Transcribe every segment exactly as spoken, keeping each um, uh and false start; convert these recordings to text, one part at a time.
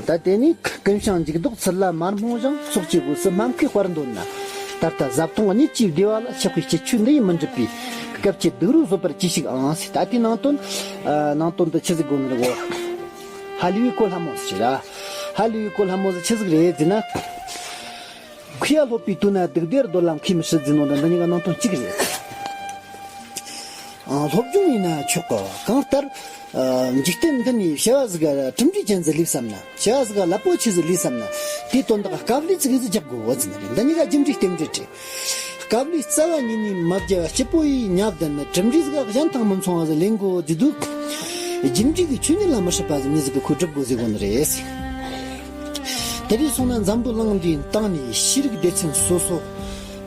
ད་དེ་ནས་ཀུན་བྱང་འཇུག་ལྡོག་ཚུལ་ལ་མ་རྨོངས་ཤིང་། སྲོག་གཅོད་སྒོས་སུ་སྨྲ་མཁས་དཔར་འདོད་ན། ད་ལྟ་བཟའ་བཏུང་གཉིད་ཀྱིས་བདེ་བ་ལ། ཆགས་པའི་སྤྱིད་ཆོས་འདི་ཡིས་མི་འགྲུབ་པས། སྐབས་ཀྱི་སྡིགས་རོས་བཟོད་པར་གྱིས་ཤིག་ཨང་ཟེར། ད་དེའི་ནང་དོན། ཨ། ནང་དོན་དུ་ཆི་ཟིག་དགོས་ནི་རེད་གོ། ཧ་ལས་པའི་གོ་སླ་མོ་ཟིག་རེད། ཧ་ལས་པའི་གོ་སླ་མོ་ཟིག་ཆི་ཟིག་རེད་ཟེར་ན། མཁས་པ་སློབ་པའི་དོན་ན་སྡིག་སྡུག་འདོད་ལ་མཁས་མི་སྲིད་ཟེར་ནོ་འདི་འདི་གཉིས་ཀ་ནང་དོན་གཅིག་རེད། ཨ། སློབ་སྦྱོང་ཡིན་ན་ཆོག་གི། གང་ལྟར། ཨ། འཇིག་རྟེན་འདི་ནས་བྱ་བ་ཟིག་གྲུབ་འབྲས་ཅན་ཟིག་ལས་བསམ་ན། བྱ་བ་ཟིག་རླབས་པོ་ཆེ་ཟིག་ལས་བསམ་ན། དེའི་དོན་དག་དཀའ་ལས་ཙི་གེ་ཟིག་རྒྱག་དགོས་བ་ཟིན་རེད། འདི་གཉིས་ཀ་རྒྱུ་འབྲས་རྟེན་འབྲེལ་རེད། དཀའ་ལས་རྩ་བ་ཉིད་ནས་མ་བརྒྱབ་པ་སྐྱིད་པོ་ཡིས་ཉལ་བསྡད་ན། གྲུབ་འབྲས་ཟིག་གཞན་དང་མི་མཚུངས་པ་ཟིག་ལེན་དགོས་ཟེར་དུས། རྒྱུ་འབྲས་ཀྱི་ཆོས་ཉིད་ལ་མི་སྲིད་པ་ཟིག་མྱི་ཟིག་གིས་ཁོ་སྒྲུབ་དགོས་ཟེར་གོ་ནི་རེད། དེ་རིང་སོང་ན་འཛམ་བུ་གླིང་འདིའི་སྟེང་ནས་ཤེས་རིག་སྡེ་ཚན་སོ་སོ།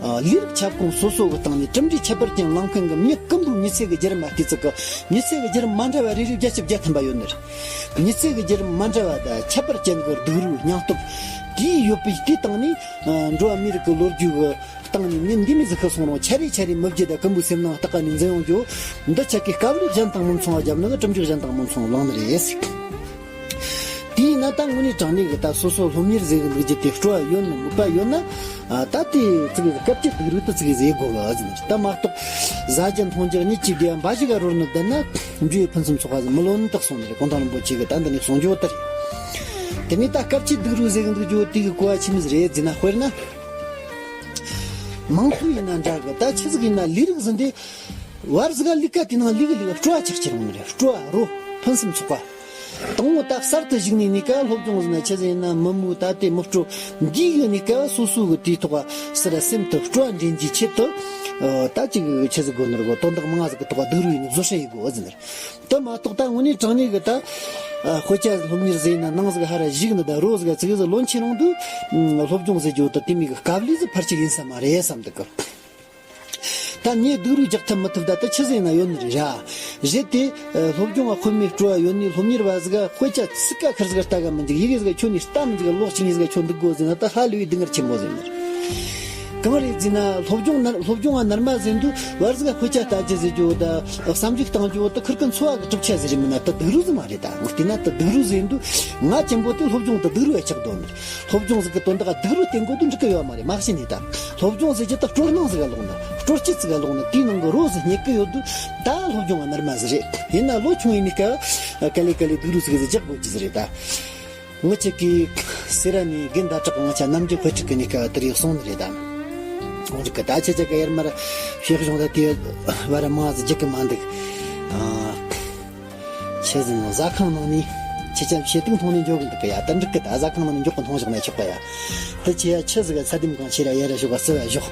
ཨ། ལས་རིགས་ཁྱབ་ཁོངས་སོ་སོ་གི་སྟེང་ནས་གྲུབ་འབྲས་ཁྱད་པར་ཅན་བླངས་མཁན་གྱི་མྱི་ཀུན་པོའི་མྱི་ཚེ་གི་བརྒྱུད་རིམ་མ་བལྟས་ཙི་གི། མྱི་ཚེ་གི་བརྒྱུད་རིམ་མ་འདྲ་བ་རེ་རེ་བརྒྱ་ཆ་བརྒྱ་ཐམ་པ་ཡོད་ནི་རེད། མྱི་ཚེ་གི་བརྒྱུད་རིམ་མ་འདྲ་བ་དང་ཁྱད་པར་ཅན་གྱི་སྡུག་རུས་སྙིང་སྟོབས་དེ་ཡོད་པའི་དེའི་སྟེང་ནས། ཨ། འགྲོ་བ་མིའི་རིགས་ཀྱི་ལོ་རྒྱུས་ཀྱི་སྟེང་ནས་མྱི་འདི་མོ་ཟིག་ཤི་སོང་རུང་ཆ་རེ་ཆ་རེ་མི་བརྗེད་དང་ཀུན་པོའི་སེམས་ནང་ལྟ་ག་ནས་འཛིན་ཡོང་རྒྱུ། འདི་ཆ་གི་དཀའ་ལས་གཞན་དང་མི་མཚུངས་པ་བརྒྱབ་ནི་གི་གྲུབ་འབྲས་གཞན་དང་མི་མཚུངས་པ་བླངས་ནི་རེད། དེས་ན་ད་དངོས་གནས་དྲང་གནས་གི་ད་སོ་སོ་སློབ་གཉེར་ཟེར་གི་འདུག་རྒྱུ་དེ་སྤྲོ་བ་ཡོད་ན་མོས་པ་ཡོད་ན། ཨ། ད་དེ་ཙི་གེ་སྐབས་ཀྱི་སྡུག་རུས་དེ་ཙི་གེ་ཟིག་དགོས་གི་ཟིན། ད་མ་གཏོགས་ཟ་རྒྱུ་འཐུང་རྒྱུ་གཉིད་ཀྱིས་བདེ་བ་འབའ་ཞིག་ག་རོལ་ནི་བསྡད་ན། འབྲས་བུ་ཕུན་སུམ་ཚོགས་པ་ཟིག་མི་ལོན་ནི་དག་སོང་ནི་རེད། གུང་ཐང་རིན་པོ་ཆེ་གི་ད་འདི་ནས་གསུང་རྒྱུ་བོ་དེ་རེད། དེ་ནས་ད་སྐབས་ཀྱི་སྡུག་རུས་ཟེར་གི་འདུག་རྒྱུ་དེ་གི་གོ་བ་ཆི་མོ་ཟིག་རེད་ཟེར་ན། དཔེར་ན། མང་ཚོགས་ཡིན་ན་འདྲ་གི། ད་ཆི་ཟིག་ཡིན་ན་ལས་རིགས་ཟིན་དེ། བར་ཟིག་ག་ལས་ཀ་དེ་ནང་ལས་གི་ལས་གི་སྤྲོ་བ་ཆགས་ཀྱི་རུང་ནི་རེད། སྤྲོ་བ་རོ་ཕུན་སུམ་ཚོགས་པ། དང་པོ་ད་གསར་དུ་གཞུག་ནས་ནི་ཀ་སློབ་སྦྱོང་ཟིན་ན་ཆི་ཟིག་ཡིན་ན་མི་མོ་ད་དེ་མི་སྤྲོ་འདི་གི་ནི་ཀ་སོ་སོ་གི་དེའི་ཐོག་ག་སི་ར་སེམས་དུ་སྤྲོ་བ་འདྲེན་གྱི་ཆེད་དུ། ཨ། ད་ཅིག་ཆི་ཟིག་དགོས་ནི་རེད་གོ། དོན་དག་མང་ང་ཟིག་གི་ཐོག་ག་སྡུག་རུས་ཡིན་ནི་བཟོད་བསྲན་ཡེད་དགོས་ཟིན་ནི་རེད། དེ་མ་གཏོགས་ད་དངོས་གནས་དྲང་གནས་གི་ད། ཨ། དཔེ་ཆ་སློབ་གཉེར་ཟེར་ན་ནང་ཟིག་ཧ་ར་བཞུགས་ནི་ད་རོ་ཟིག་ཙི་གེ་ཟིག་ལོན་ཆེ་རུང་དུས། ཨ། སློབ་སྦྱོང་ཟེར་རྒྱུ་ད་དེ་མོ་གི་དཀའ་ལས་ཟིག་ཕལ་ཆེར་ཡིན་ས་མ་རེད་བསམ་འདུག་གི། ད་ངས་སྡུག་རུས་རྒྱག་ཐབས་མི་ཐུབ་ད་ད་ཆི་ཟིག་ཡིན་ན་ཡོད་ནི་རེད་ར། རེད་དེ། ཨ། སློབ་སྦྱོང་ང་དཔེ་མེད་སྤྲོ་བ་ཡོད་ནི་སློབ་གཉེར་བ་ཟིག་ག་དཔེ་ཆ་ཚིག་ཀ་ཁེར་ཟིག་ལྟ་ག་མི་འཇུག་ཡི་གེ་ཟིག་ཁྱོན་ནས་ལྟ་མི་འཇུག་ལོག་ཅིག་ངེས་ཟིག་ཁྱོད་འདུག་དགོས་ཟེར་ན་ད་ཧ་ལས་པའི་སྡུག་བསྔལ་ཆེན་པོ་ཟིག་ཡིན་ནི་རེད། གང་རེད་ཟེར་ན་སློབ་སྦྱོང་ནར་སློབ་སྦྱོང་ང་ནར་མ་ཟིན་དུས་བར་ཟིག་དཔེ་ཆ་ལྟ་རྒྱུ་ཟེར་རྒྱུ་ད་བསམ་གཞིག་གཏང་རྒྱུ་ད་ཁིར་ཀི་འཚོ་བ་གི་གྲུབ་ཆ་ཟིག་རེད། མིན་ན་ད་སྡུག་རུས་ཟིག་མ་རེད། ད་འོ་དེ་ན་ད་སྡུག་རུས་ཟིག་ཡིན་དུས་ང་ཅན་པོ་དེ་སློབ་སྦྱོང་དུ་སྡུག་རུས་ཡ་ཆགས་དོ་ནི་རེད། སློབ་སྦྱོང་ཟིག་གི་དོན་དག་སྡུག་རུས་བསྟེན་དགོས་དུས་འགྲིག་གི་ཡོད་མ་རེད། མ་གཞི་ནས་ད་སློབ་སྦྱོང་ཟེར་རྒྱུ་ད་སྤྲོ་སྣང་ཟིག་ག་ལོག་ན་སྤྲོ་སྐྱིད་ཟིག་ག་ལོག་ན་དེའི་ནང་གི་རོ་ཟིག་རྙེད་གི་ཡོད་དུས་ད་སློབ་སྦྱོང་ང་ནར་མ་ཟིག་རེད། ཡིན་ན་ལོ་ཆུང་ཡིན་ནི་སྐབས་ག་ལེ་ག་ལེ་སྡུག་རུས་ཟིག་ཟིག་རྒྱག་དགོས་ཀྱི་ཟིག་རེད་ད། ངི་ཆེ་གི་སེ་ར་ནས་རྒན་ཟླ་གྲགས་ང་ཆ་ནམ་རྒྱུན་དཔེ་ཁྲིད་གི་ནི་སྐབས་དེར་ཡོད་སོང་ནི་རེད་དམ། འོང་རིག་གི་ད་ཆེ་ཆེ་གི་ཡར་མར་ཤེས་གཞུང་ད་དེ་བར་མང་ཟིག་རྒྱག་གི་མ་འདུག་ཨ། ཆེ་ཟིན་ཟ་ཁང་ནང་ནས་ཆེ་ཆ་ཕྱེ་དུག་འཐུང་ནས་འཇོག་གི་འདུག་གི་ཡ། ད་འགྲིག་གི་ད་ཟ་ཁང་ནང་ནས་འཇོག་གི་འཐུང་བཞག་ན་ཆོག་གི་ཡ། དེ་ཆེ་ཡ་ཆེ་ཟིག་ག་ཚ་དེམ་གང་ཆེ་ར་ཡ་ར་ཞོག་ག་སི་བ་ཞོག་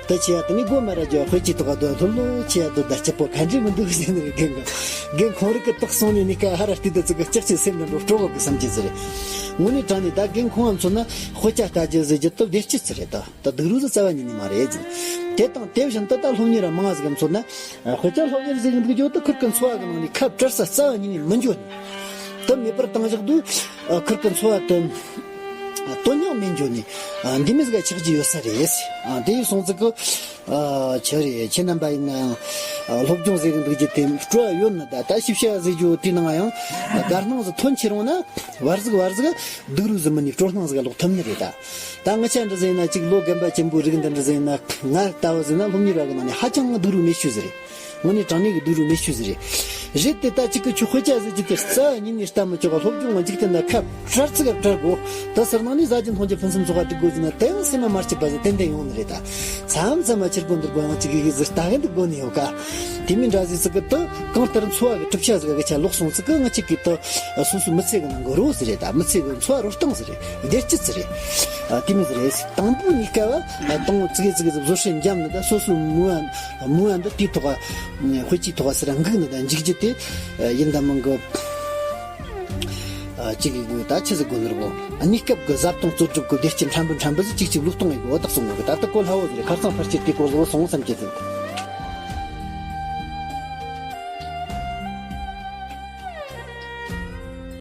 དེ་ཆེ་ཡ་དེ་ནི་སྒོ་མ་ར་ཇོ་དཔེ་ཅི་ཐོག་ག་དོ་ལྷོད་ལྷོད་ཆེ་ཡ་དོ་ད་སྐྱིད་པོ་ག་འདྲི་མི་འདུག་ཟེར་ནི་རེད། རྒན་གི་རྒན་ཁོང་རིག་གི་དག་སོང་ནས་ནི་ཀ་ཧ་ར་ལྟོས་དུ་ཙི་གི་ལྕགས་ཀྱི་སེམས་འདྲ་འགྲོ་སྤྲོ་བ་གི་བསམ་གྱི་ཟེར་རེད། དངོས་གནས་དྲང་ནས་ད་རྒན་ཁོང་ང་མཚོན་ན་དཔེ་ཆ་ལྟ་རྒྱུ་ཟེར་རྒྱུ་དོ་བདེ་སྐྱིད་ཟེར་རེད། ད་ད་སྡུག་རུས་ཟིག་རྩ་བ་ཉིད་ནས་མ་རེད་ཟེར། དེ་དང་དེ་བཞིན་དུ་ད་སློབ་གཉེར་ར་མང་ཟིག་ག་མཚོན་ན། དཔེ་ཆ་སློབ་གཉེར་ཟེར་གི་འདུག་རྒྱུ་དུ་ཁིར་ཀི་འཚོ་བ་གི་ནང་ནས་ཁ་བྲལ་ས་རྩ་བ་ཉིད་ནས་མི་འགྱོ་ནས། དུ་མེད་པར་བཏང་བཞག་དུས། ཁིར་ཀི་འཚོ་བ་དུ། དོན་སྙིང་མེད་འགྱོ་ནས། འདི་མི་ཟིག་ག་ཆགས་ཀྱི་ཡོད་ས་རེད། དེ་ཡིན་སོང་ཙི་གི། ཆི་རེད་ཁྱེད་རྣམ་པ་ཡིན་ན་ཡང་། སློབ་སྦྱོང་ཟེར་གི་འདུག་རྒྱུ་དེ་སྤྲོ་བ་ཡོད་ན་ད་ད་ཞིབ་བཤད་ཟེར་རྒྱུ་དེ་ནང་ཡང་དགའ་སྣང་ཟིག་ཐོན་ཁྱེར་འོང་ན་བར་ཟིག་བར་ཟིག་སྡུག་རུས་ཟིག་མིན་ནས་སྤྲོ་སྣང་ཟིག་ལོག་ཐུབ་ནི་རེད་ད། ད་ང་ཆ་འདྲ་ཟིག་ཡིན་ན་ཅིག་ལོ་རྒན་པ་ཆེན་པོའི་རིགས་འདི་འདྲ་ཟིག་ཡིན་ན་ང་ལྟ་བུ་ཟིག་ན་སློབ་གཉེར་བ་གི་ནང་ནས་ཧ་ཅང་སྡུག་རུས་མེད་ཤོས་ཟིག་རེད། དངོས་གནས་དྲང་གནས་ཀྱི་སྡུག་རུས་མེད་ཤོས་ཟིག་རེད། རེད་དེ་ད་ཅིག་གི་ཆུ་དཔེ་ཆ་ཟེར་རྒྱུ་དེ་རྩ་བ་ཉིད་ནས་ལྟ་མི་ཆོག་ག་སློབ་སྦྱོང་ང་འཇིག་རྟེན་ན་ཁ་བྲལ་ཙི་ག་བྲལ་དགོས། ད་ཟུར་ནང་ནས་ཟ་རྒྱུ་འཐུང་རྒྱུ་ཕུན་སུམ་ཚོགས་པ་སྒྲིག་དགོས་ཟེར་ན་དེ་ཡང་སེམས་མ་མ་སྐྱིད་པ་ཟིག་ཏན་ཏན་ཡོང་ནི་རེད་ད། མཚམས་མཚམས་མ་ཕྱིར་སྒོ་འདིར་སྒོ་ཡང་ཅིག་གི་གི་ཟིག་ལྟ་གི་འདུག་དགོས་ནི་ཡོད་ཀ་དེ་མིན་འདྲ་ཟིག་ཙི་གི་དུ་གང་ལྟར་འཚོ་བ་གི་གྲུབ་ཆ་ཟིག་གི་ཆ་ལོག་སོང་ཙི་གི་ང་ཅིག་གི་དུ་སོ་སོའི་མི་ཚེ་གི་ནང་གི་རོ་ཟིག་རེད་ད། མི་ཚེ་གི་འཚོ་བ་རོལ་སྟངས་ཟིག་རེད། བདེ་སྐྱིད་ཟིག་རེད། དེ་མིན་ཟིག་རེད། དང་པོ་གཉིས་ཀ་བ་དང་པོ་ཙི་གི་ཙི་གི་ཟིག་བཟོད་བསྲན་འཇམ་ནི་ད་སོ་སོའི་མུ་བ་མུ་བ་འདི་དེའི་ཐོག་དཔེ་ཆའི་ཐོག་ཟེར་ར་འགུག་ནི་ད་འཇིག་རྒྱུ་དེ་ཡིན་ད་མང་གི། ཨ། གཅིག་གི་ད་ཆི་ཟིག་དགོས་ནི་རེད་གོ། གནས་སྐབས་ཀྱི་བཟའ་བཏུང་རྩོལ་སྒྲུབ་ཀྱི་བདེ་སྐྱིད་ཕྲན་བུ་ཕྲན་བུ་ཟིག་གཅིག་གཅིག་བློས་གཏོང་ཡི་གོ་བ་དག་སོང་གི། ད་ལྟ་གོ་སླ་བོ་ཟིག་རེད། ཁ་སང་ཕལ་ཆེར་དེ་སྐོར་བཟོ་བ་སོང་བསམ་གྱི་ཟིག